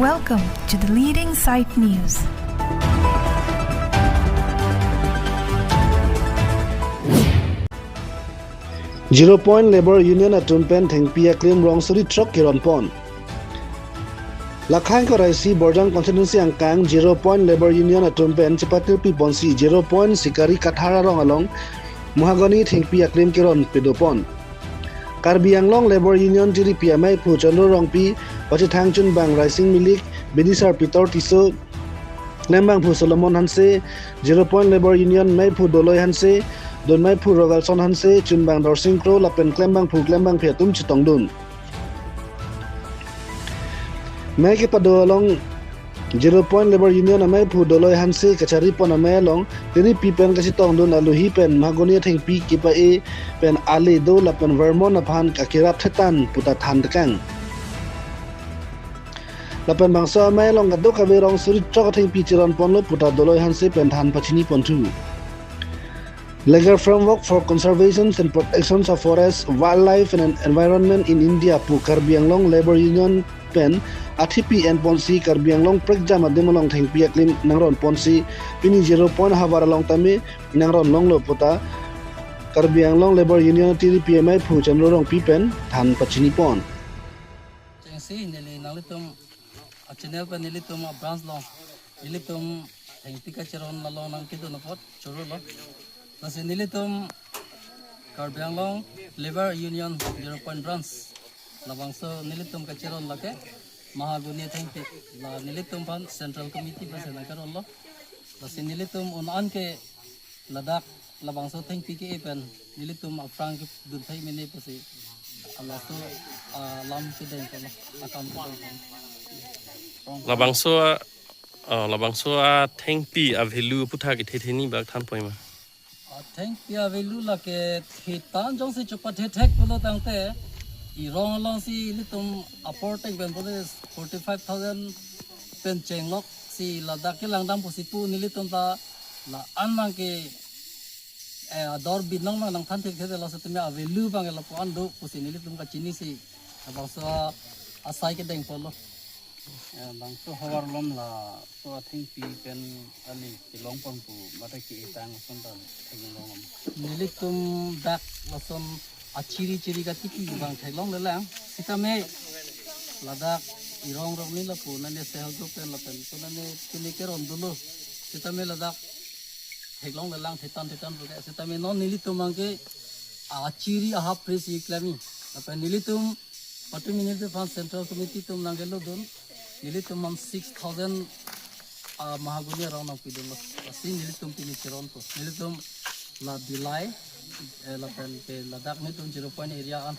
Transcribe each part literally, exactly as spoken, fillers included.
Welcome to the leading site news. Zero Point Labour Union atum pen thengpi aklim rong suri throk keron pon. Lakha ingkoi ra isi Borjan constituency angkang Zero Point Labour Union atum pen chepatirpi ponsi Zero Point Sikari Kathar arong along Mahagoni thengpi aklim keron pedo pon. Karbi Anglong Labour Union tiripi ameiphu Chandra Rongpi, pachethang chunbang Raising Milik, Bidisar Peter Tisso, klembangphu Solomon Hanse, Zero Point Labour Union meiphu Doloi Hanse, donmeiphu Rogalson Hanse, chunbang Dorsing Kro lapen klembangphu klembangphi atum chetongdun. Mei kepado along Zero Point Labour Union ameiphu Doloi Hanse kachari pon amei along tiripi pen kachetongdun alohi pen Mahagoni athengpi kepa-e pen ale do lapen Vermont aphan kakerap thetan puta than tekang. Lapen bangso amei along kadokave rong suri throk athengpi cheron ponlo puta Doloi Hanse pen than pachini ponthu. Legal Framework for Conservation and Protection of Forest, Wildlife and Environment in India pu Karbi Anglong Labour Union pen athepi en ponsi Karbi Anglong prekjam adim along thengpi aklim nangron ponsi pini Zero Point ahavar along tame nangron longlo puta Karbi Anglong Labour Union tiripi ameiphu Chandra Rongpi pen than pachini pon. Chengsi neli nanglitum a-channel pen nelitum a-branch along nelitum thengpi kacheron along nangkedun apot choro lo. Lasi nelitum Karbi Anglong Labour Union Zero Point Branch labangso nelitum kacheron lake Mahagoni athengpi, la nelitum aphan Central Committee pensi nangkeron lo. Lasi nelitum un-an ke ladak labangso thengpi ke-e pen nelitum aphrang kedun thai mene pusi halaso alam kedeng ko lo, akam kedeng ko. Labangso a, ah, labangso athengpi a-value aputhak kethe theni bak than poi ma? Athengpi a-value lake thetan jongsi chepathe thek pulo tangte, erong alongsi ilitum apor thek pen pule forty five thousand pen chenglok si ladak kelang dam pusi pu nelitum ta la-an abang ke, eh, ador binong abang nangthan thekthedetlo setame a-value abang ke lapu-an do pusi nelitum kachinisi labangso asai kedeng polo. Eh, bangso havar along laso athengpi pen ale kelong pon pu mate ke-e tang ason ta theklong. Nelitum dak lason achiri chiri katipi abang theklonglelang. Setame ladak erong rong ni lapu nane self group pen lapen so nane pini keron dolo. Setame ladak theklonglelang thetan thetan puke. Setame non nelitum abang ke achiri ahap presi klemi. Lapen nelitum patumi nelitum aphan Central Committee atum nangkelodun. Nelitum aphan six thousand, ah, Mahagoni arong nangpidunlo. Lasi nelitum pini cheron po. Nelitum la Dillai, eh, lapen ke ladak nelitum Zero Point area an.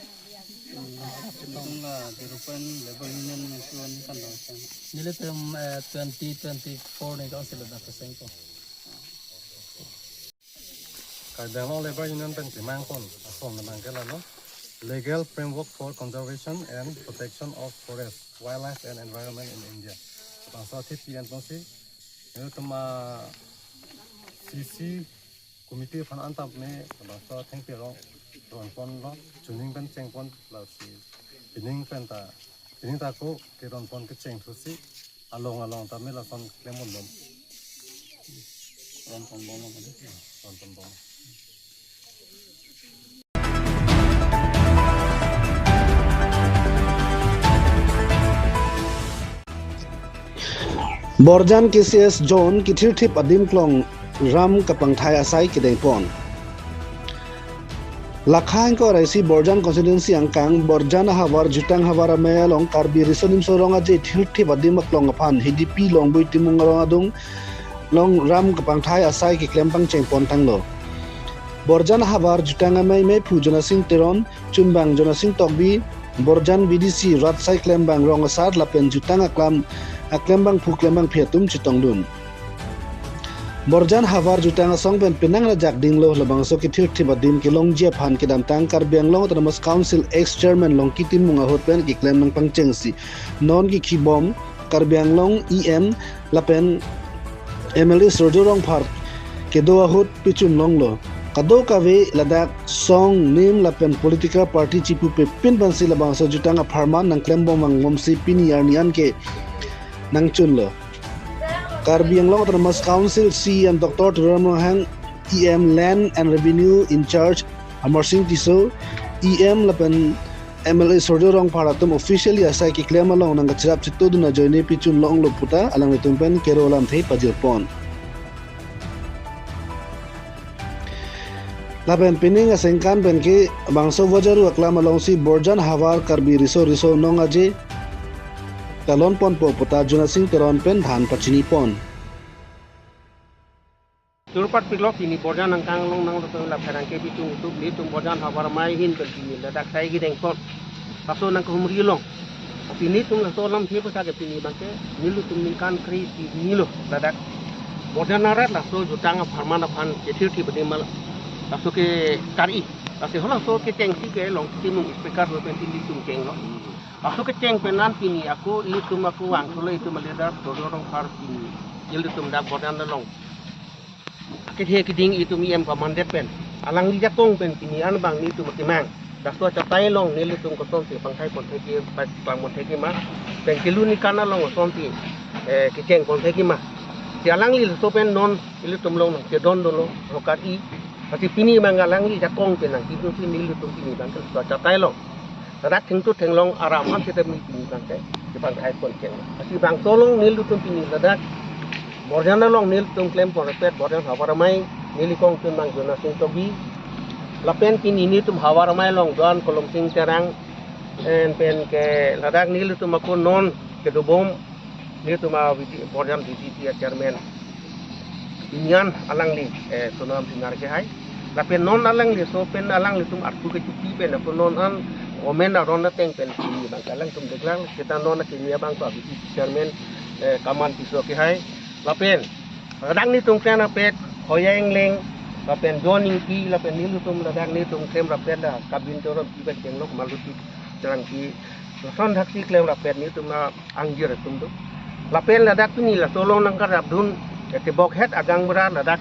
Nelitum la Zero Point Labour Union nangsuan kan dong. Nelitum, eh, twenty twenty-four ni kan si ladak keseng po. Karbi Anglong Labour Union pen kemang pon asong nang ke lalo Legal Framework for Conservation and Protection of Forest, Wildlife and Environment in India. Bangso athengpi en ponsi, nelitum a-C C committee aphan antap me bangso athengpi rong ron ponlo, chuning pen cheng pon lasi pining pen ta, pining ta ko keron pon kecheng thusi along along tame lason klem pon bom. Ron pon bom lo kan? Ron pon bom. Borjan K C S zone kethirthip adim klong ram kapangthai asai kedeng pon. Lakha ingkoi ra isi Borjan constituency angkang Borjan ahavar Jutang havar amei along Karbi Riso Nimso Rong Aje thirthip adim aklong aphan H D P Longbui Timung arong adung along ram kapangthai asai keklem pangcheng pon tanglo. Borjan ahavar Jutang amei meiphu Jonasing Teron, chunbang Jonasing Tokbi, Borjan V D C rat asai klembang rong asar lapen Jutang aklam aklembangphu klembangphi atum chetongdun. Borjan havar Jutang asong pen penang rajak dinglo labangso kethirthip adim kelongji aphan kedamtang Karbi Anglong Autonomous Council ex chairman Longki Timung ahut pen keklem nangpangchengsi non kekhibom Karbi Anglong E M lapen M L A Surjya Rongphar kedo ahut pechun longlo. Kadokave ladak song, nim lapen political party chipupe pin pensi labangso Jutang apharman nangklembom vangbomsi pini arni an ke nangchunlo. Karbi Anglong Autonomous Council C E M Doctor Tuliram Ronghang, E M Land and Revenue in charge Amarsing Tisso, E M lapen M L A Surjya Rongphar atum officially asai keklem along nangkacherap chetudun ajoine pichun longlo puta alanglitum pen kero alamthe pajirpon. Lapen pining asengkan pen ke bangso Vajaru aklam alongsi Borjan havar Karbi riso riso nong aje talon ponpo puta Jona Sing Teron pen than pachinipon. Turpat piklok pini Borjan angkang long nanglo pen la pherangke pitung utup nelitum Borjan havar amei ahin pen pini ladak sai kedengpon. Laso nangkehumri long. Pini nelitum laso alamthe puta ke pini abangke nelitum ningkan kre-isi hini lo ladak Borjan arat laso jutang apharman aphan kethir thi badi mal laso ke kari. Laso halaso kechengsi ke long timung speaker lo pen pini nelitum chenglo. Laso kecheng pen an pini ako ilitum ako vangthulo itum a-leader Tuliram Rongphar pini ilitum dak Borjan along kethe keding itum E M commander pen alangli jakong pen pini an abang nelitum akemang. Laso achatai along nelitum kosonsi pangthai ponthai ke, pangthai ponthai ke ma, pen kelu ningkan along kosonsi, eh, kecheng ponthai ke ma. Si alangli laso pen non ilitum along nangchedon dolo, rokar i. Pasi pini abang alangli jakong pen nangkidusi nelitum pini abangke laso achatai along ladak thengtu thenglong aram an seta mi pini abangke kepangthai pon cheng. Pasi bangso along nelitum pini ladak Borjan along nelitum klem pon rapet Borjan havar amei, neli kongtun abang Jona Sing Togi. Lapen pini nelitum havar amei along do-an Kolom Sing Terang, en pen ke ladak nelitum ako non kedobom nelitum a-V D, Borjan V D C a-chairman. Pini an alangli, eh, Sonam Singnar ke hai. Lapen non alangli laso pen alanglitum arpu kechuti pen ako non an komen aron ateng pen pini abangke alangtum deklang seta non akimi abangke a-V D C chairman, eh, Kaman Tisso ke hai. Lapen ladak nelitum klem rapet Hoya Engleng, lapen John Ingti, lapen nelitum ladak nelitum klem rapet la Kabin Teron pen chenglok Maluti Terangpi, lason thaksi klem rapet nelitum a-angjir atum do. Lapen ladak pini laso along nangkarapdun, eh, tebok het agangbura ladak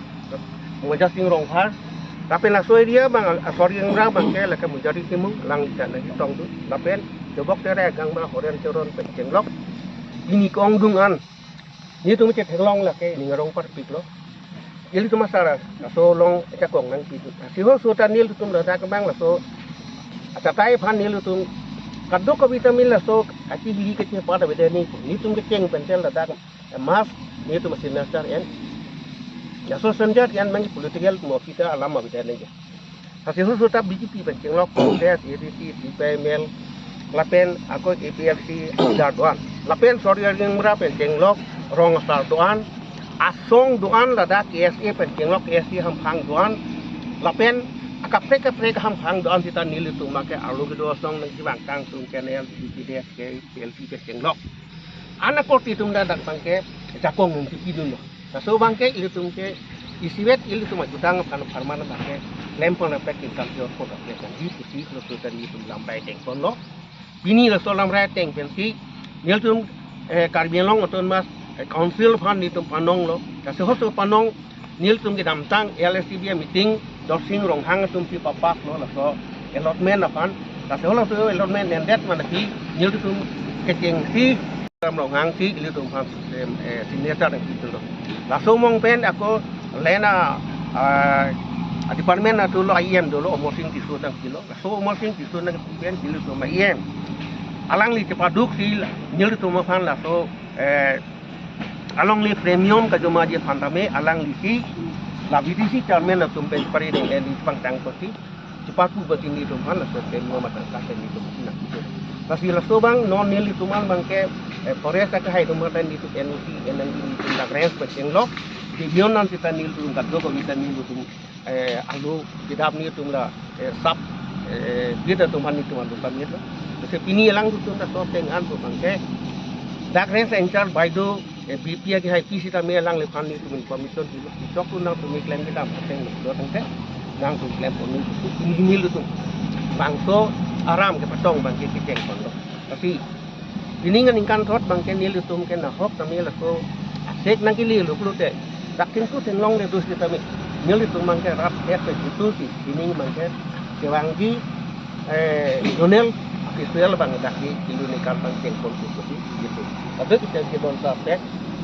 Moja Sing Rongphar. Lapen laso area abang, ah, sorry, angbura abangke lake Mujari Timung, alangli ta nangchetong do. Lapen tebok tere agangbura Horen Teron pen chenglok. Pini kongdung an nelitum chetheklong lake ning arong parpiklo. Ilitum asar laso along jakong nangpi do. Lasi halaso ta nelitum ladak abang laso achatai aphan nelitum kadokave ta min laso kachihili kachepat avedet ni nelitum kecheng pen tel ladak, eh, mas nelitum signature en. Laso signature en abang political mo kita alam avedet ni. Lasi halaso ta B J P pen chenglok, Congress, A D C, C P I M L, lapen ako A P H L C, dar do-an. Lapen sorry agangbura pen chenglok, rong asar do-an, asong do-an ladak K S A pen chenglok, K S A hamphang do-an. Lapen akaprek kaprek hamphang do-an seta nelitum abangke arlo kedo asong nangkevang kangtung channel, B P D S K, P L P pen chenglok. Anak korte atum ladak abangke jakong nangkipidunlo. Laso abangke ilitum ke isivet ilitum ajutang aphan apharman abangke klem pon rapet kingkam jor pon rapet nangji pusi laso ta nelitum lamrai ateng ponlo. Pini laso lamrai ateng pensi nelitum, eh, Karbi Anglong Autonomous, eh, Council aphan nelitum panonglo. Lasi halaso panong nelitum kedamtang L S T B a-meeting Dorsing Ronghang atumsi papass lo laso allotment aphan. Lasi halaso allotment endet mane ke nelitum kechengsi Ram Ronghang si ilitum aphan, em, eh, signature nangpi dolo. Laso among pen ako land a, ah, a-department atum lo, E M dolo, Amarsing Tisso nangpilo. Laso Amarsing Tisso nangpi pen ilitum E M alangli chepaduksi nelitum aphan laso, eh, alongle premium kajomaji aphan tame alanglisi la V D C chairman atum pen pari deng deng di pangtang kosi chepapu bati nelitum aphan laso premium matang kase nelitum aphan nangkitu. Lasi laso abang non nelitum abangke, eh, forest akehai atum aphan nelitum N O C, N M D nelitum dak range pen chenglok. Di bion nan seta nelitum kadokave ta nelitum, eh, alu kedap nelitum la, eh, sap, eh, bid atum aphan nelitum alu pamit lo. Lasi pini alangtum ta soteng an pu abangke dak range in-charge baido, eh, B P akehai pi sitame alangliphan nelitum information pilo. Chok tu nangtum klem kedam ateng lo tangte nangtum klem pon nelitum. Pini nelitum bangso aram kepatong abangke kecheng ponlo. Lasi pining aningkan thot abangke nelitum ke nahok tame laso asek nangkele lo pulote dak thengtu thenglongle do sitame nelitum abangke rat het pe jutu si pining abangke kevangji, eh, zonal official abang dak di kelu ningkan abang cheng pon pusi Tapi kita kita pek,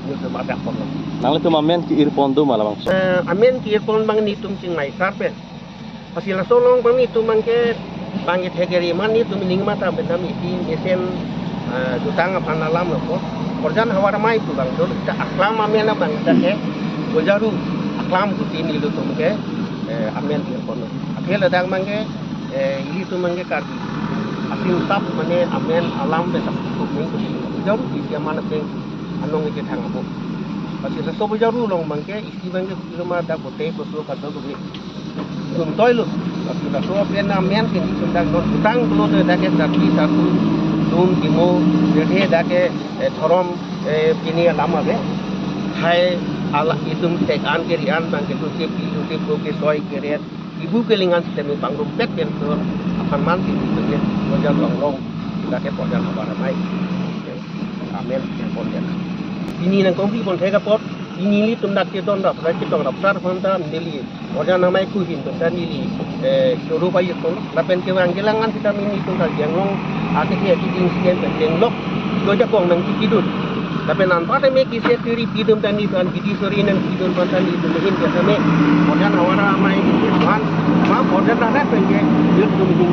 nelitum ajak pon. Nanglitum amen ke-irpon do ma labangso? Eh, amen ke-irpon abang nelitum chingmai sar pen. Pasi laso along abang nelitum abang ke, abang ke thekeri man nelitum ning mata pen nam isi mesen, eh, jutang aphan alam lo ko. Korjan havar amei pu abang do, ta aklam amen abang ta ke, Bojaru aklam kuti nelitum ke, eh, amen ke-irpon. Akhir ladak abang ke, eh, ilitum abang ke Karbi asim tap mane amen alam pen tap kup ning kuti. Bojaru isi aman pen anong ike thang abo. Pasi laso Bojaru along abang ke, isi abang ke kilo ma dak bote koso kado kumi. Dun toilo. Tapi laso pen amen ke nelitum dak non jutang pulote dak ke jati satu dun timo, jadi dak ke, eh, dhorom, eh, pini alam ave. Hai ala itum tek an keri an abang ke tuti pi tuti po ke soi keret. Ibu kelingan sitame pangrumpet pen tur aphan man si ibu ke Bojaru along dak ke Bojaru havar amei. Amen ke pon dia. Pini nangkongpi pon thek apot, pini nelitum dak kedon rap, dak kedon rap sar aphan ta neli Bojaru amei kuhin pen ta neli, eh, choro pajirpon. Lapen kevang kelang an sitame nelitum Karbi Anglong akethe keding sitame pen tenglok, lo ajakong nangkipidun. Lapen anpar tame kisi kiri pidun ta nelitum an bidi sori nangpidun aphan ta nelitum ahin ke tame Bojaru havar amei ke aphan, ma Bojaru dak pen ke nelitum ahin,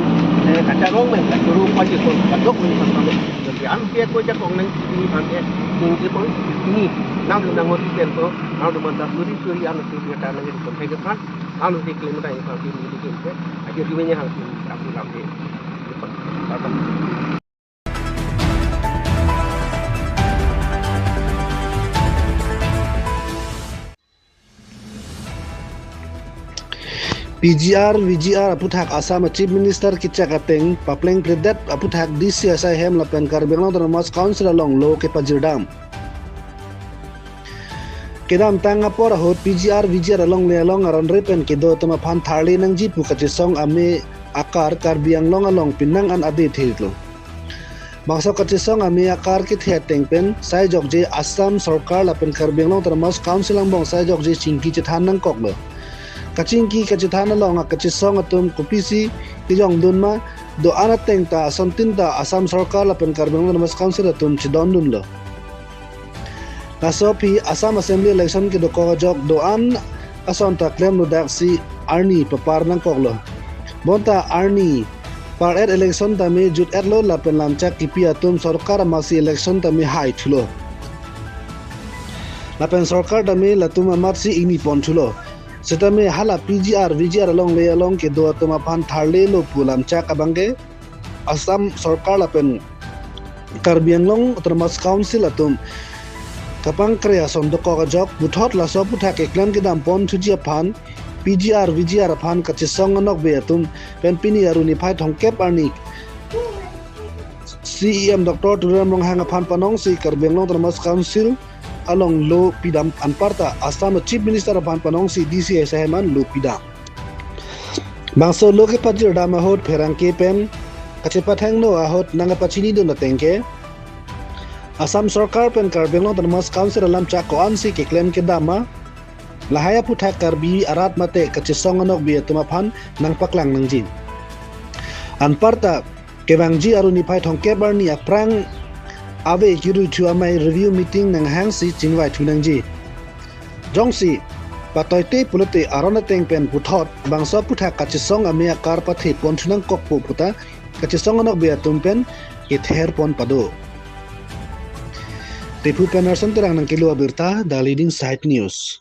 eh, kacharong pen kachoro pajirpon, kadokave aphan tame. Jadi an ke ko ajakong nangkipi aphan ke, ningje pon, pini nangtum nangot pen ko, nangtum anta suri suri an suri ta nangkipi pon thek aphan, an si klem ta aphan pini ningje ke, akhir dunia hang pini kapu lam ke. P G R, V G R aputhak Assam Chief Minister kechak ateng paplengpledet aputhak D C S I hem lapen Karbi Anglong Autonomous Council along lo kepajirdam. Kedamtang apor ahut P G R, V G R alongle along aron re pen kedo atum aphan tharle nangji pu kachesong amei akar Karbi Anglong along penang an ade thirlo. Bangso kachesong amei akar kethe ateng pen sai jokje Assam Sorkar lapen Karbi Anglong Autonomous Council angbong sai jokje chingki chethan nangkoklo. Kachingki kachethan along akachesong atum kopisi kejongdun ma, do-an ateng ta asontin ta Assam Sorkar lapen Karbi Anglong Autonomous Council atum chedondunlo. Laso aphi Assam Assembly election kedokok ajok do-an ason ta klemlo dak si arni papar nangkoklo. Bonta arni par-et election tame jut-etlo lapen lamchak kipi atum sorkar amatsi election tame hai thulo. Lapen sorkar tame latum amatsi ingni pon thulo. Setame hala P G R, V G R alongle along kedo atum aphan tharlelo pu lamchak abangke Assam Sorkar lapen Karbi Anglong Autonomous Council atum kapangkre ason dokok ajok puthot laso aputhak keklem kedam pon thuji aphan P G R, V G R aphan kachesong anokbe atum pen pini arni niphai thomkep arni C E M Doctor Tuliram Ronghang aphan panongsi Karbi Anglong Autonomous Council along lo pidam anparta Assam Chief Minister aphan panongsi D C S I hem an lo pidam. Bangso lo kepajirdam ahut pherangke pen kachepathengno ahut nangkapachinidun atengke Assam Sorkar pen Karbi Anglong Autonomous Council alamchak ko-ansi keklem kedam ma, lahai aputhak Karbi arat mate kachesong anokbe atum aphan nangpaklang nangji. Anparta kevangji arni niphai thomkep arni aphrang ave kirui thu amei review meeting nanghangsi chingvai thu nangji. Jongsi patoite pulote aron ateng pen puthot bangso aputhak kachesong amei akar pathe pon thu nangkokpo puta kachesong anokbe atum pen kether pon pado. Diphu pen Arson Terang nangkelo abirta, The Leading Side News.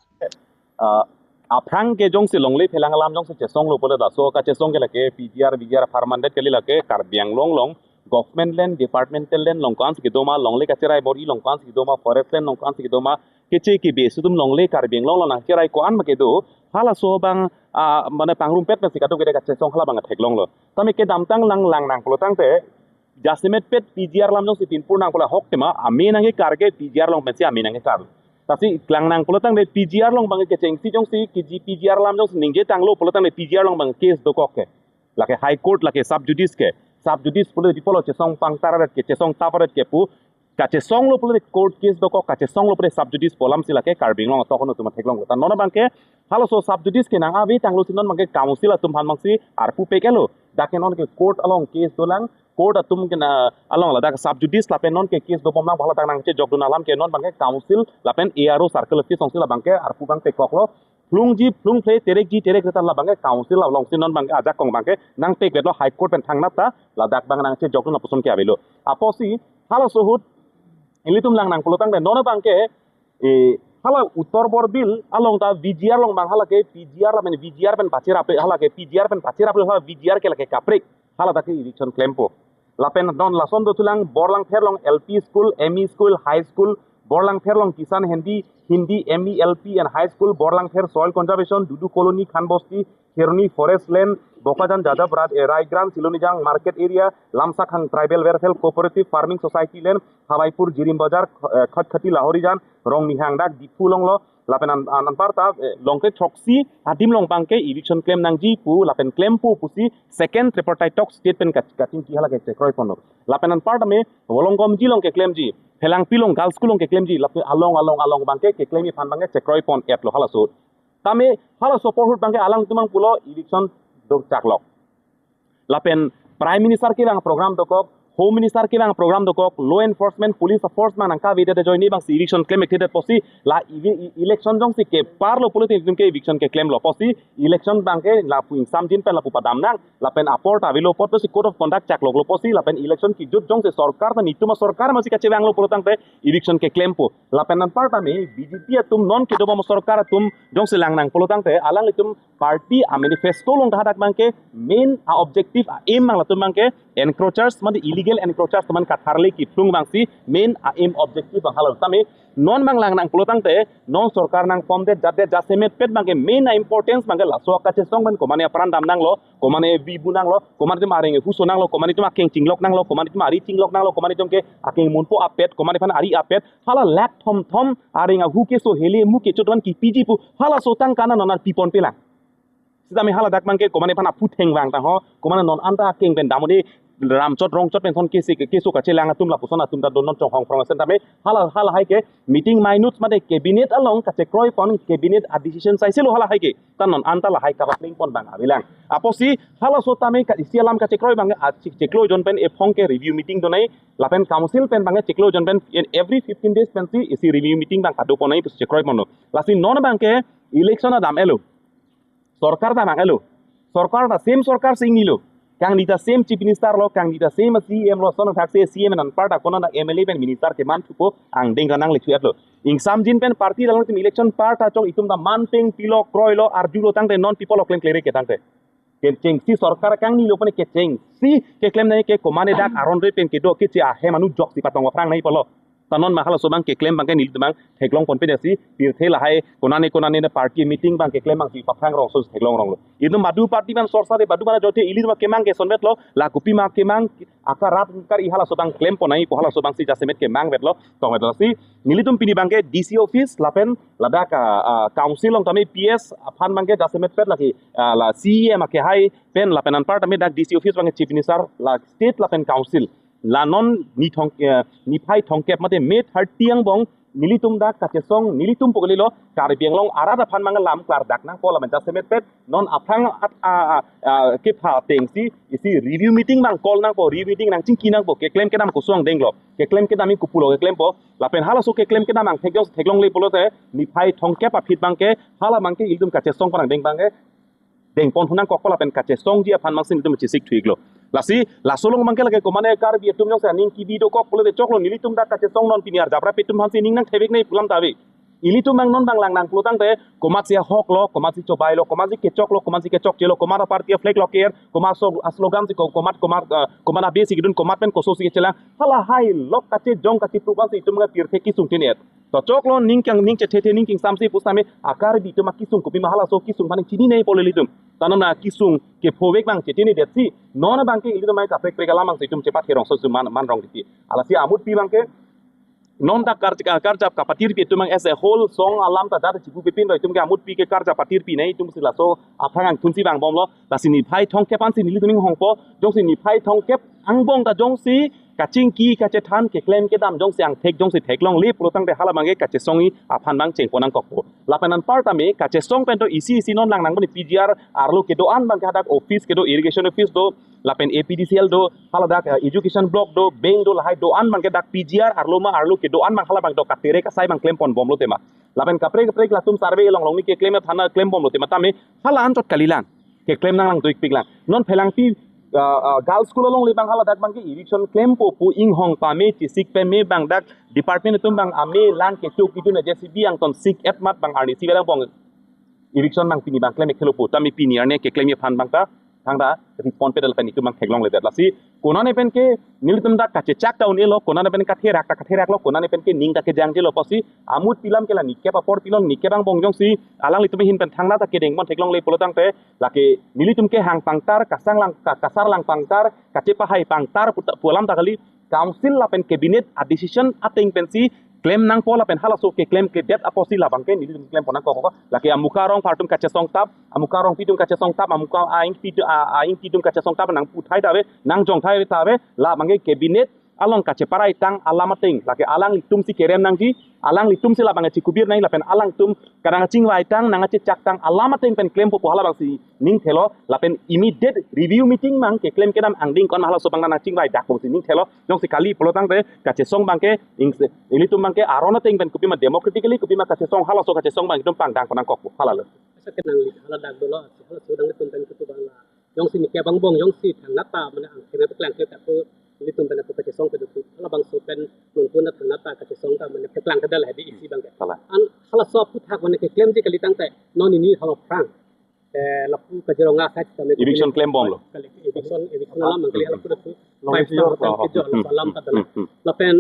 Ah, aphrang ke jongsi longle phelang alam jongsi chesonglo pulote laso kachesong ke lake P G R, V G R apharman det kali, lake Karbi Anglong along government land, departmental land along ko-ansi kedo ma, longle kacherai bor-i along ko-ansi kedo ma, forest land along ko-ansi kedo ma, keche kebe isi atum longle Karbi Anglong along nangcherai ko-an ma kedo, halaso abang, ah, mane pangrumpet pensi kadokave kachesong hala abang theklonglo. Tame kedamtang lang lang nang pulotangte, jasemet pet P G R alam jongsi pinpur nang pulo ahok tema, amei nangkekar ke P G R along pensi amei nangkekar. Lasi klang nang pulotangte P G R along abang kechengsi jongsi, keji P G R alam jongsi ningje tanglo pulotangte P G R along abang case dokok ke. Lake High Court, lake sub judice ke. Sub judice pulo di pulo chesong pangtar aret ke, chesong tap aret ke pu. Kachesonglo pulote court case dokok, kachesonglo pulote sub judice pu alamsi lake Karbi Anglong atok atum theklonglo. Ta non abangke halaso sub judice ke nang ave tanglo si non abangke council atum aphan abangsi arpu pekelo. Dak ke non ke court along case dolang, court atum ke na along ladak sub judice lapen non ke case dobom lang, hala dak nangchejokdun alam ke non abangke council lapen A R O circle office alongsi labangke arpu abang pekoklo. Phlungji phlungphle, terekji terek retan labangke council alongsi non abangke ajakong abangke nangpekvetlo, High Court pen thangnat ta ladak abang nangchejokdun lapuson ke avelo. Apotsi halaso ahut ilitum lang nangpulotangte non abangke, eh, hala Uttar Borbil along ta V G R along abang hala ke P G R lapen V G R pen pacheraple, hala ke P G R pen pacheraple, hala V G R ke lake kaprek, hala ta ke eviction klempo. Lapen non lason dothulang Borlangpher along L P school, M E school, high school, Borlangpher along Kisan Hindi, Hindi M E L P and high school, Borlangpher soil conservation, Dudu colony, Khan Bosti, Kheroni forest land, Bokajan Jajab Rat, eh, Raigrant, Silonijang market area, Lamsakhang tribal welfare cooperative farming society land, Hawaipur Jirim Bazar, eh, Khatkhati Lahorijan, Rongmihang dak Diphu along lo, lapen an, an, anparta, eh, longkre throksi adim along abangke eviction klem nangji pu, lapen klempo pusi second tripartite talk state pen kat-, kachingki hala ke chekroiponlo. Lapen anparta me Volongkomji along keklemji, Phelangpi along girls school along keklemji, lapen along, along, along abangke keklemji aphan abangke chekroipon-etlo halaso. Tame halaso apor ahut abangke alangtum abang pulo eviction dokchaklo. Lapen Prime Minister kevang program dokok, Home Minister kevang program dokok, law enforcement, police force abang nangkavedet ajoine abangsi eviction klem-ekthedet apotsi la evi-, e-, election jongsi keparlo pulote itum ke eviction keklemlo apotsi election abangke lapu ingsamjin pen lapu padam nang, lapen apor ta avelo apotsi code of conduct chakloklo apotsi, lapen election kejut jongsi sorkar ta netum asorkar masi kachevanglo pulotangte eviction keklempo. Lapen anparta me B J P atum non kedobom asorkar atum jongsi lang nangpulotangte alanglitum party a-manifesto along ta hadak abangke main a-objective a-aim abang latum abangke encroachers mate illegal encroachers teman katharle kephlung abangsi main a-aim objective abang hala. Tame non abang lang nangpulotangte non sorkar nangpomdet jatdet jasemetpet abangke main a-importance abangke laso kachesong pen komane apran dam nanglo, komane vibu nanglo, komane itum areng huso nanglo, komane itum akeng chinglok nanglo, komane itum ari chinglok nanglo, komane itum ke akeng munpo apet, komane aphan ari apet, hala lakh thomthom areng ahu keso, hele amu kechot van kipiji pu halaso tangka na non arpiponpelang. Sitame hala dak abangke komane aphan aphutheng vang ta ho, komane non anta akeng pen damode ramchot rongchot pen thon kesi keso kachelang atum lapuson atum ta do non chonghong phrong asen tame hala, halahai ke meeting minutes mate cabinet along kachekroipon, cabinet a-decision saiselo halahai ke. Ta non anta lahai kapaplengpon abang avelang. Apotsi halaso tame ka isi alam kachekroi abang a chek-, cheklo jon pen ephong ke review meeting donai, lapen council pen abangke cheklo jon pen in every fifteen days pensi isi review meeting abang kadoponnai pusi chekroiponlo. Lasi non abangke election adam-etlo. Sorkar ta mang-etlo. Sorkar ta same sorkar si ingnilo. Kangni ta same chief minister lo, kangni ta same C E M lo, son thak se C E M anparta konat M L A pen minister keman thupo angdeng kanang lechu-etlo. Ingsamjin pen party alangtum election par ta chong itum ta manpeng pilo kroilo arjulo tangte non people okleng klere ke tangte. Kechengsi sorkar kangnilo pone kechengsi keklem nai ke komane dak aron re pen kedo keche ahem anu joksi patong aphrang nai pulo. Ta non ma halaso abang keklem abangke nelitum abang theklongponpe dasi, pirthe lahai konane konane na party meeting abang keklem abangsi paphrang rongso theklong ronglo. Itum badu party abang sorsa de badu mana jote ilitum kemang ke sonvetlo, la kopi ma kemang akar rat kar-i halaso abang klemponai pu halaso abangsi jasemet kemangvetlo, tongvetlo si. Nelitum pini abangke D C office lapen ladak, ah, ah, council along tame P S aphan abangke jasemetpet lake, ah, la C E M akehai pen lapen anpar tame dak D C office abangke chief minister la state lapen council. La non ni thong, eh, niphai thomkep mate May thirty angbong nelitum dak kachesong nelitum pu kalilo Karbi Anglong arat aphan abang lam klardak nangpo lapen jasemetpet non aphrang at, a, a, a, kepha atengsi isi review meeting abang call nangpo, review meeting nangchingki nangpo, keklem kedam koson denglo, keklem kedam kopulo keklempo, lapen halaso keklem kedam angthek jongsi theklongle pulote niphai thomkep aphi abangke hala abangke ilitum kachesong pon angdeng abangke dengpon hu nangkokpo lapen kachesongji aphan abangsi nelitum chesik thu-iklo. Lasi laso along abangke lake komane Karbi atum jongsi aning kebi dokok pulote choklo, nelitum dak kachesong non pini arjap rap atum aphansi ning nangthevek nai pu alam ta ave. Ilitum abang non abang lang nangpulo tangte komatsi ahoklo, komatsi chobailo, komatsi kechoklo, komatsi kechokchelo, komat aparty a-flag lo ker, komat so-, a-slogan si ko-, komat, komat, ah, komat abe si kedun, komat pen koso si kechelang. Halahai lok kachejong kachepru abangsi itum nangpirthe kesung tin-et. To choklo ning kang ning chethethe ning kingsamsi pusitame a-Karbi atum akesung kopi ma halaso kesung aphan chini nai pulo ilitum. Ta non akesung kephovek abang chetini detsi non abangke ilitum mai kaprek prek alam abangsi itum chepat herong so man, man rong titi. Alasi amutpi abangke non dak kar, karjap kapatirpi atum abang as a whole song alam ta dak chipu pipin do itum ke amutpi ke karjap patirpi nai itum si laso aphrang angthunsi vangbomlo. Lasi niphai thomkep ansi nelitum inghongpo, jongsi niphai thomkep angbong ta jongsi kachingki kachethan keklem kedam jongsi angthek jongsi theklongle pulo tangte hala abangke kachesongji aphan abang chengpon nangkokpo. Lapen anparta me kachesong pen to isi isi non lang nangpon P G R arlo kedo-an abangke hadak office kedo, irrigation office do, lapen A P D C L do, hala dak, eh, education block do, bank do, lahai do-an abangke dak P G R arlo ma arlo kedo-an abang hala abang do katere kasai abang klempon bomlo tema. Lapen kaprek kaprek latum survey along along ni keklem thana klem bomlo tema tame hala anchot kalilang. Keklem nanglang tuikpiklang. Non Phelangpi, ah, ah, girls school along le abang hala dak abangke eviction klempo pu inghong pame chisik pame abang dak department atum abang ame lang kecho kidun a J C B angton sik et mat abang arni si belang bong eviction abang pini abang klem ekhelo pu tame pini arni keklem aphan abang ta thangta respond pedal pen itum abang theklongledet lasi konane pen ke nelitum dak kachechak ta un-elo, konane pen katherak ta katheraklo, konane pen ke ning ta kejangjelo pusi amut pilam ke la nikep apor pilon nikep angbong jongsi alanglitum ahin pen thangta ta kedeng pon theklongle pulo tangte lake nelitum kehang pangtar, kasang lang, ka-, kasar lang pangtar, kachepahai pangtar puta-, pu alam ta kali, council lapen cabinet a decision ateng pensi klem nangpo lapen halaso keklem kedet apotsi labangke nelitum klempo nangkok. Lake amuka arong aphartum kachesong tap, amuka arongpi atum kachesong tap, amuka a-ingpi atum, a-, a-ingpi atum kachesong tap nangputhai ta ave, nangjongthai ta ave, labangke cabinet along kacheparai tang alam ateng, lake alanglitumsi kerem nangji, alanglitumsi labang achikubir nangji lapen alangtum kadang achingvai tang nangachechak tang alam ateng pen klempo pu hala abangsi ning thelo, lapen immediate review meeting abang keklem kedam angdeng kon ma halaso abang nangchingvai dak bomsi ning thelo, jongsi kali pulo tangte kachesong abangke ing-, ilitum abangke aron ateng pen kopima democratically kopima kachesong halaso kachesong abang itum pangdang pon nangkokpo halalo. Asa kenangli hala dak dolo, halaso alanglitum pen kutu abang la. Jongsi nikep angbong, jongsi thangnat ta, mane angthek nat klang ke ta ko, ilitum pen ko kachesong kedo pu. Hala abangso pen nonpun thangnat ta kachesong ta, mane keklang kedal hadi isi abangke. Hala. An halaso aphuthak mane keklemji kali tangte, non neli hala aphrang. Eh, lapu Kaziranga side kami eviction klem bomlo. Kali eviction, eviction alam kali hala pura pu. Long five star hotel kejo, hmm, hala alam ta dala. Hmm, hmm. Lapen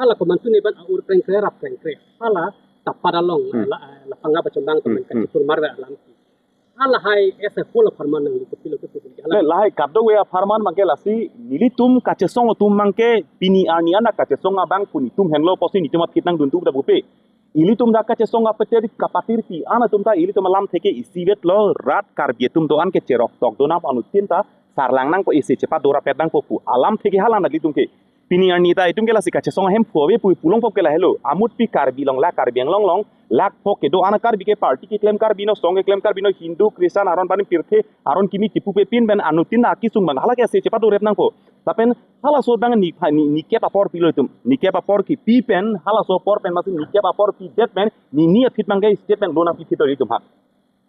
hala komantu ne ban aur prengkre rap prengkre. Hala tapada long, hmm, la, eh, lapanga bachomang teman, hmm, hmm, kachitur marve alam ki. Halahai as a whole apharman nangli kopilo kepu hala. Le, lahai kadokave apharman abangke lasi nelitum kachesong atum abangke pini arni an kachesong abang pu netum henlo pusi netum aphi nangdun tu da bupe. Ilitum dak kachesong apeter kapatir pi an atum ta ilitum alamthe ke isivetlo, rat Karbi atum do-an ke cherok tok do nang anuttin ta sarlang nangpo, isi chepadorapet nangpo pu alamthe ke hala nangli atum ke. Pini arni ta itum ke lasi kachesong ahem phu ave pu pulongpo ke lahelo. Amutpi Karbi along la Karbi Anglong along la phok kedo-an Karbi ke party keklem Karbi no, song keklem Karbi no, Hindu, Christian, aron panim pirthe, aron kimi kipu pe pin pen anuttin akesung abang hala ke isi chepadorep nangpo. Lapen halaso abang ni, ni, nikep apor pilo itum. Nikep apor kipi pen, halaso apor pen masi nikep apor pidet pen, nini aphi abangke statement lo nangpiphit ilitum ha.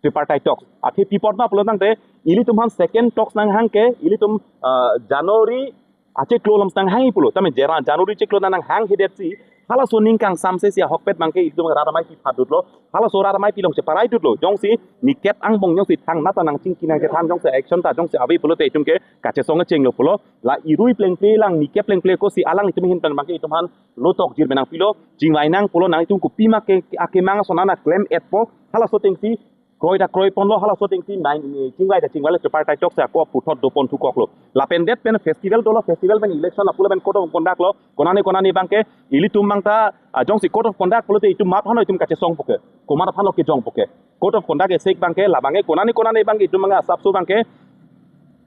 Tripartite talks. Athe pi apot ma pulo tangte, ilitum aphan second talks nanghang ke, ilitum, ah, January achiklo along nanghangji pulo. Tame Jera-, January achiklo nanghang hidetsi, halaso ning kangsamse si ahokpet abangke ilitum rat amei pi phadutlo. Halaso rat amei pi along cheparaidutlo. Jongsi nikep angbong jongsi thangnat ta nangchingki nangchethan jongsi action ta jongsi ave pulote itum ke kachesong chenglo pulo. La irui plengple lang nikep plengple ko si alanglitum ahin pen abangke itum aphan lo tokjir menang pilo. Chingvai nang pulo nangtum kopima ke, akemang ason an klem-etpo. Halaso atengsi kroi ta kroi ponlo, halaso atengsi nai, ni chingvai ta chingvailo, tripartite talks ako puthot do pon thukoklo. Lapen det pen festival dolo, festival pen election lapu pen code of conduct lo, konane konane abangke, ilitum abang ta, ah, jongsi code of conduct pulote itum mat hano itum kachesongpo ke, komat aphanlo kejongpo ke. Code of conduct isi abangke, labangke konane konane abangke itum abang asapso abangke,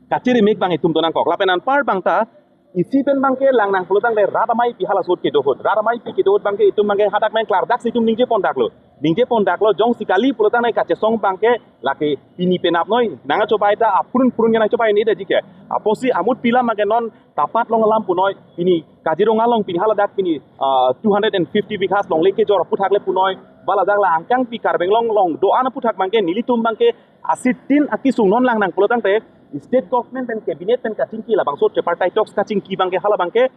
kachiri mek abang itum do nangkok. Lapen anpar abang ta, isi pen abangke lang nang pulo tangte rat amei pi halaso ahut kedo ahut. Rat amei pi kedo ahut abangke itum abangke hadak main klardak si itum ningje pondaklo. Ningje pondaklo jongsi kali pulo tangte kachesong abangke lake pini penap noi. Nangchobai ta apurun purun ke nangchobai ni da jike. Apotsi amutpi alam abangke non tapat long alam punoi. Pini Kaziranga along pini haladak pini, ah, two hundred and fifty bighas longle kejor aphuthak le punoi. Ba ladak la angkang pi Karbi Anglong along do-an aphuthak abangke nelitum abangke asitin akesung non lang nang pulo tangte state government pen cabinet pen kachingki labangso tripartite talks kachingki abangke hala abangke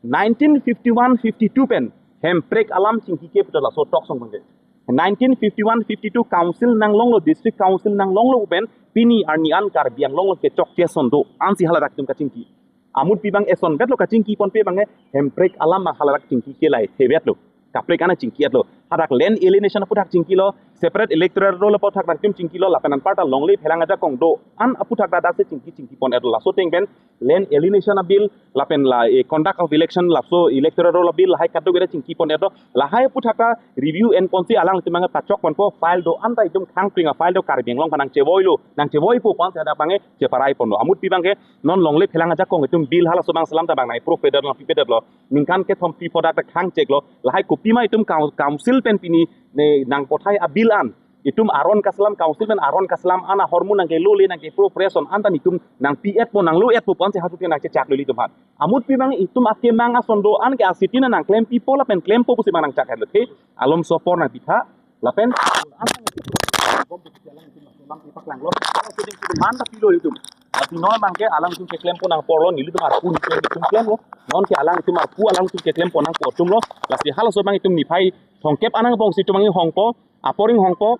nineteen fifty-one fifty-two pen Hemprek alam chingki ke puta laso talks abangke. Nineteen fifty-one fifty-two council nanglonglo, district council nanglonglo pen pini arni an Karbi Anglong along kechok keson do-an si haladak itum kachingki. Amutpi abang esonvetlo kachingki ponpe abangke Hemprek alam abang haladak chingki ke lahai thevetlo. Kaprek an chingki-etlo. Hadak land alienation aphuthak chingkilo. separate electoral roll aphuthak nangtum chingkilo lapen anparta longle phelang ajakong do-an aphuthak ta daksi chingki chingkipon-etlo. Laso ateng pen land alienation a bill lapen la, eh, conduct of election laso electoral roll a bill lahai kadokave ta chingkipon-etlo. Lahai aphuthak ta review enponsi alanglitum abang pachokponpo, file do-an ta itum khangpring a file do Karbi Anglong aphan nangchevoilo, nangchevoipo pu-ansi hadak abang cheparaiponlo. Amutpi abang ke non longle phelang ajakong itum bill halaso abang selam ta abang nang-approve-edetlo, nangpipe-edetlo. Ningkan kethom pi phodak ta khangcheklo. Lahai kopima itum coun-, council pen pini ne nangpathai a bill an itum aron kaselam, council pen aron kaselam an ahormu nangkelole, nangke-approve-re ason an ta itum nangpi-etpo, nanglo-etpo pu-ansi hajut ke nangchechaklo ilitum aphan. Amutpi abang itum akemang ason do-an ke asiti nangklempipo lapen klempo pusi abang nangchak-etlo. The alomso apor nangpitha lapen bom pu alang itum abang ipaklanglo. Alang itum man ta pilo itum. Lasi non abang ke alang itum keklempo nangporlo, nelitum arpu nelitum keklemlo. Non ke alang itum arpu alang itum keklempo nangpo atumlo. Lasi halaso abang itum niphai thomkep angbongsi itum abang inghongpo, apor inghongpo.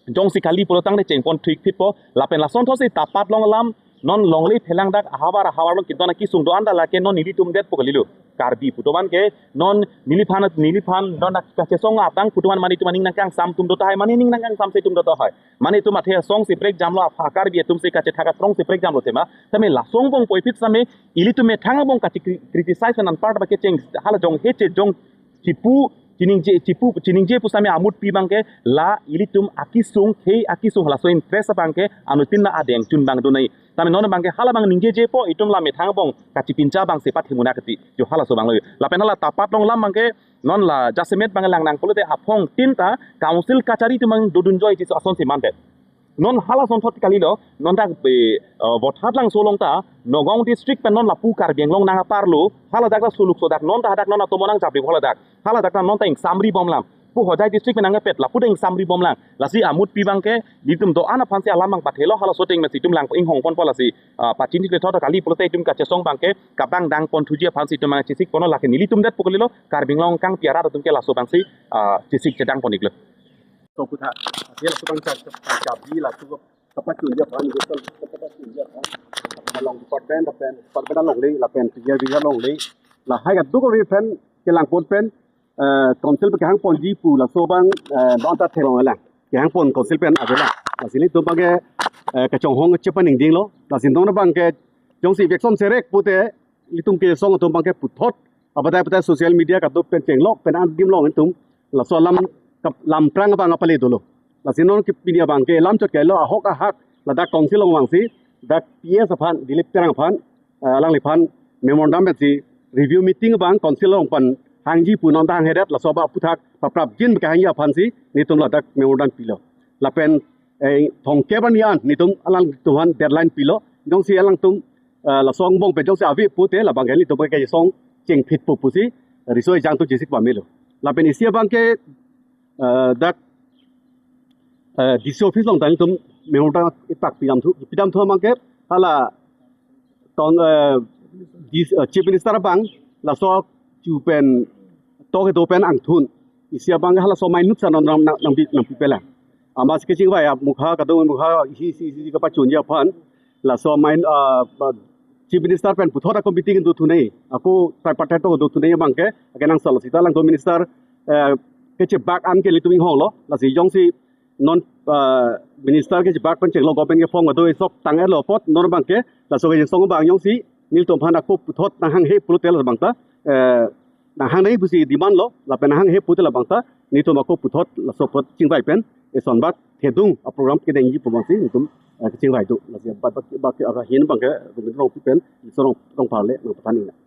Jongsi kali pulo tangte chengpon thik phitpo. Lapen lason thotsi tapat long alam, non longle phelang dak ahavar ahavar along kinton akesung do-an ta lake non nelitum detpo kalilo. Karbi pu atum abang ke non neliphan, neliphan non kachesong abang pu atum abang mane itum aning nangkangsam atum do tahai, mane ning nangkangsamse atum do tahai. Mane itum athe asong si prekjamlo, apha Karbi atum si kachethak asong si prekjamlo tema. Tame laso angbong puvoiphit same ilitum methang angbong kachi-, criticize anparta abang ke cheng hala jong heche jong chipu chiningje, chipu chiningje pu same amutpi abang ke la ilitum akesung, khei akesung halaso interest abang ke anuttin na adeng chun abang do nai. Tame non abang ke hala abang ningjejepo, itum la methang angbong kachipincha abangsi pathimuna kati. Jo halaso abang lo. Lapen hala tapat long alam abang ke non la jasemet abang lang nang pulote aphong tin ta council kachari atum abang dodunjoi ji asonsi mandet. Non halason thot kalilo, non dak be, eh, Vothatlangso along ta, Nagaon district pen non lapu Karbi Anglong nang aparlo, hala dak ta suluk so dak, non ta hadak non atomon nangjapri hala dak, hala dak ta non ta ingsamri bom alam. Pu Hojai district pen nangpet, lapu ta ingsamri bom alam. Lasi amutpi abang ke, nelitum do-an aphansi alam abang pathelo, halaso ateng mesi itum lang inghongponpo lasi, ah, pachini le thot kali pulote itum kachesong abang ke, kabang dangpon thuji aphansi itum abang chesikponlo lake nelitum detpo kalilo, Karbi Anglong kangpi arat atum ke laso abangsi, ah, chesik chedangpon-iklo. So kutha, akhir laso abang chak, chak, chak, di laso kapachunji aphan, kapachunji aphan, kapachunji aphan, along department, lapen, department alongle, lapen, tiga biga alongle, lahai kadokave pen, kelangpon pen, eh, council pen kehangponji pu laso abang, eh, non ta theklong lang. Kehangpon council pen avelang. Lasi nelitum abang ke, eh, kachonghong chepaningdinglo. Lasi non abang ke, jongsi election serek pute, nelitum kesong atum abang ke puthot abatai abatai social media kado pen chenglok pen adim long itum laso alam kap-, lamprang abang apale dolo. Lasi non ke pini abang ke lam chot kailo ahok ahak ladak council along vangsi dak P S aphan Dilip Terang aphan, eh, alangliphan memorandum pensi review meeting abang council along pen hangji pu non ta hanghedet laso abang aphuthak paprapjin kehangji aphansi nelitum ladak memorandum pilo. Lapen, eh, thomkep arni an nelitum alangtum aphan deadline pilo. Jongsi alangtum, eh, laso angbong pen jongsi ave pute labang ke nelitum ke song chengphitpo pusi riso ejang atum chesik pamelo. Lapen isi abang ke, eh, dak, eh, D C office along ta nelitum memorandum ipak pidamthu, pidamthu abang ke hala tong, eh, D C, eh, Chief Minister abang laso chu pen tok kedo pen angthun. Isi abang ke halaso amei nuksa non nang, nang, nangpi, nangpipelang. Amatsi kachingvai amukha, kadung mukha, isi, isi, isi kapachunji aphan. Laso amei, ah, ah, Chief Minister pen puthot a-committee do thunei. Ako tripartite to do thunei abang ke, akenangsot lo sita alangtum minister, eh, kechebak an ke nelitum inghonglo. Lasi jongsi non, ah, minister kechebak pen chenglo government ke form do sok tang-etlo apot non abang ke, laso ke song abang jongsi nelitum aphan ako puthot nanghanghe pulote labang ta, eh, nanghanghe pusi demand lo, lapen nanghanghe pute labang ta, nelitum ako puthot laso apot chingvai pen, eson bak thedung a-program kedengji pu abangsi nelitum, eh, chingvai do. Lasi bak, bak, bak, ahin abang ke, Rongpi pen, Rong, Rongphar le nangpathan-iknang.